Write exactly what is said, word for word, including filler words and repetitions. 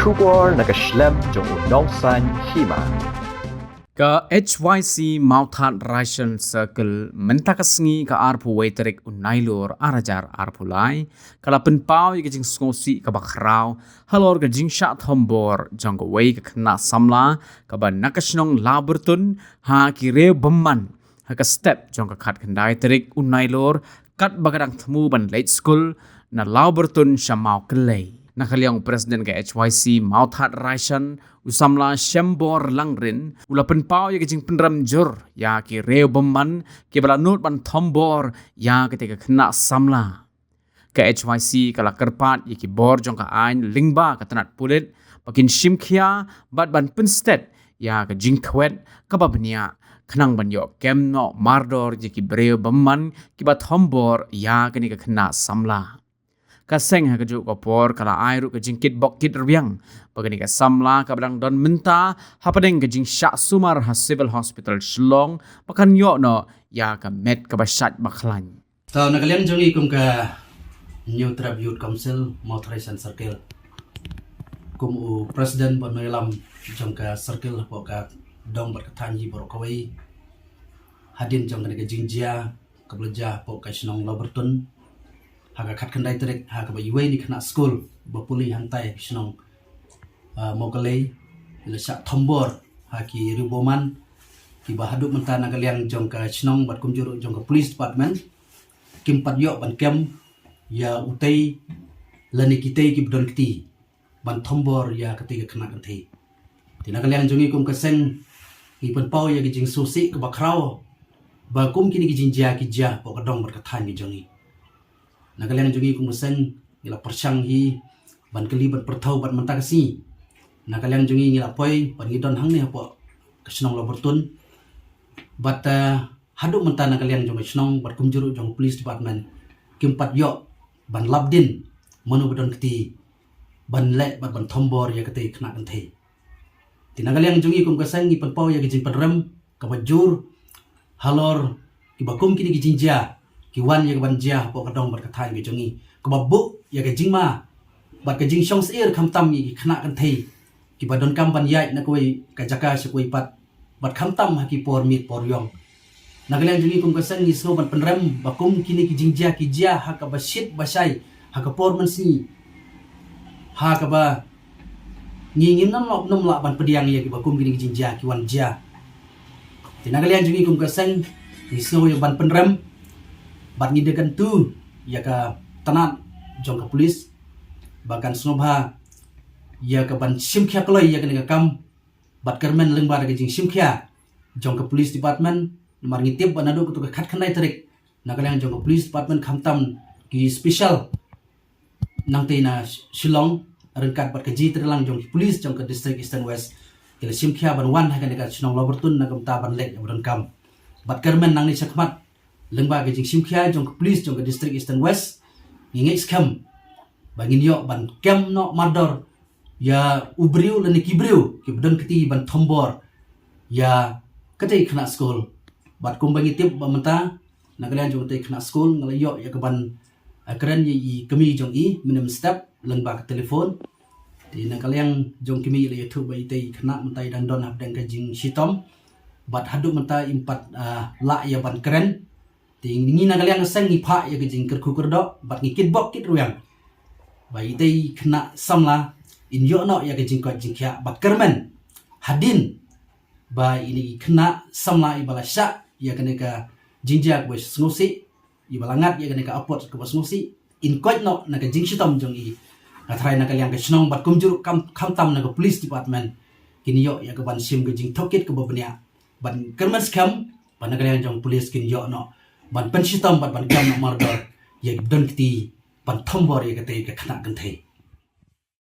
Khubor na ka shlem jong u nongsaiñ hima. Ka H Y C Mawthadraishan Circle mynta ka sngi ka arphew wei tarik u Nailur ar hajar arphew lai ka la pynpaw ïa ka jingsngewsih kaba khraw halor ka jingshah thombor jong kawei ka khynnah samla kaba na ka shnong Lawbyrtun ha ki riew bymman ha ka step jong ka khatkhyndai tarik u Nailur katba ka dang thmu ban leit skul na Lawbyrtun sha Mawkyllei. Na ka liang u President ka H Y C Mawthadraishan, u samla Shembor Langrin, u la pynpaw ïa ka jingpynrem jur ïa ki riew bymman kiba la nud ban thombor ïa katei ka khynnah samla. Ka H Y C ka la kyrpad ïa ki bor jong ka aiñ lyngba ka tnat pulit ba kin shim khia bad ban pynstet ïa ka jingkhwet kaba bniah khnang ban ïoh kem noh mardor ïa ki briew bymman kiba thombor ïa kane ka khynnah samla. Ka seng ha kajuh ka por ka la ai ruh ka jingkitbok kitrwiang ba kane ka samla kaba dang don mynta hapdeng ka jingshah sumar ha Civil Hospital Shillong ba kan ïoh noh ïa ka met kaba shait ba khlaiñ. To, na ka liang jong ngi kum ka Hynñiewtrep Youth Council Mawthadraishan Circle, kum u President bad nongïalam jong ka Circle hapoh ka dong bad ka thaiñ hi baroh kawei, hadien jong kane ka jingjia kaba la jia hapoh ka shnong Lawbyrtun ha ka khatkhyndai tarik, ha kaba iwei na ki khynnah skul ba pule hangtai ha ka shnong Mawkyllei la shah thombor ha ki riew bymman, kiba haduh mynta na ka liang jong ka shnong bad kumjuh ruh jong ka Police Department kim pat ïoh ban kem ïa utei lane kitei kiba don kti ban thombor ïa katei ka khynnah kynthei. Te na ka liang jong ngi kum ka seng ngi pynpaw ïa ka jingsngewsih kaba khraw ba kum kine ki jingjia ki jia hapoh ka dong bad ka thaiñ ka jong ngi. Na ka liang jong ngi kum ka seng ngi la pyrshang hi ban kylli ban pyrthaw bad mynta ka sngi na ka liang jong ngi ngi la poi bad ngi don hangne hapoh ka shnong Lawbyrtun. Bad haduh mynta na ka liang jong ka shnong bad kumjuh ruh jong ka Police Department kim pat ïoh ban lap dien mano ba don kti ban leh bad ban thombor ïa katei ka khynnah kynthei. Te na ka liang jong ngi kum ka seng ngi pynpaw ïa ka jingpynrem kaba jur halor kiba kum kine ki jingjia ki wan ïa ka ban jia hapoh ka dong bad ka thaiñ ka jong ngi, kaba buh ïa ka jingma bad ka jingshong syier khamtam ïa ki khynnah kynthei kiba donkam ban ïaid na kawei ka jaka sha kawei pat bad khamtam ha ki por miet por ïong. Na ka liang jong ngi kum ka seng ngi sngew ban pynrem ba kum kine ki jingjia ki jia ha kaba shit ba shai, ha ka por mynsngi, ha kaba ngi ngim nym lah, nym lah ban pdiang ïa kiba kum kine ki jingjia ki wan jia. Te na ka liang jong ngi kum ka seng ngi sngew ïa ban pynrem bad ngi da kyntu ïa ka tnat jong ka police ba kan sngewbha ïa ka ban shim khia kloi ïa kane ka kam bad kyrmen lyngba da ka jingshim khia jong ka Police Department. Namar ngi tip ba naduh katto ka khatkhyndai tarik na ka liang jong ka Police Department khamtam ki special nangtei na Shillong ryngkat bad ka jingtreilang jong ki police jong ka District Eastern West ki la shim khia ban wan ha kane ka shnong Lawbyrtun na ka bynta ban leit ïa ba donkam. Bad kyrmen nangne shakhmat lyngba ka jingshim khia jong ka police jong ka District Eastern West ngi ngeit skhem ba ngin ïoh ban kem noh mardor ïa u briew lane ki briew kiba don kti ban thombor ïa katei ka khynnah skul. Bad kumba ngi tip ba mynta na ka liang jong katei ka khynnah skul nga la ïoh ïa ka ban, eh, kren ïa i kmie jong i mynne mynstep lyngba ka telephone. Te na ka liang jong i kmie i la ïathuh ba itei i khynnah mynta i dang don hapdeng ka jingshitom bad haduh mynta im pat, ah, lah ïa ban kren. Te ngi na ka liang ka seng ngi phah ïa ka jingkyrkhu kyrdoh bad ngi kitbok kitrwiang ba itei i khynnah samla in ïoh noh ïa ka jingkoit jingkhiah bad kyrmen hadien ba ine i khynnah samla iba la shah ïa kane ka jingjia kaba sngewsih, iba la ngat ïa kane ka apot kaba sngewsih in koit noh na ka jingshitom jong i. Nga tharai na ka liang ka shnong bad kumjuh ruh kam, khamtam na ka police department kin ïoh ïa ka ban shim ka jingtohkit kaba bniah ban kyrmen skhem ba na ka liang jong police kin ïoh noh ban pynshitom bad ban kem noh mardor ïa kiba don kti ban thombor ïa katei ka khynnah kynthei.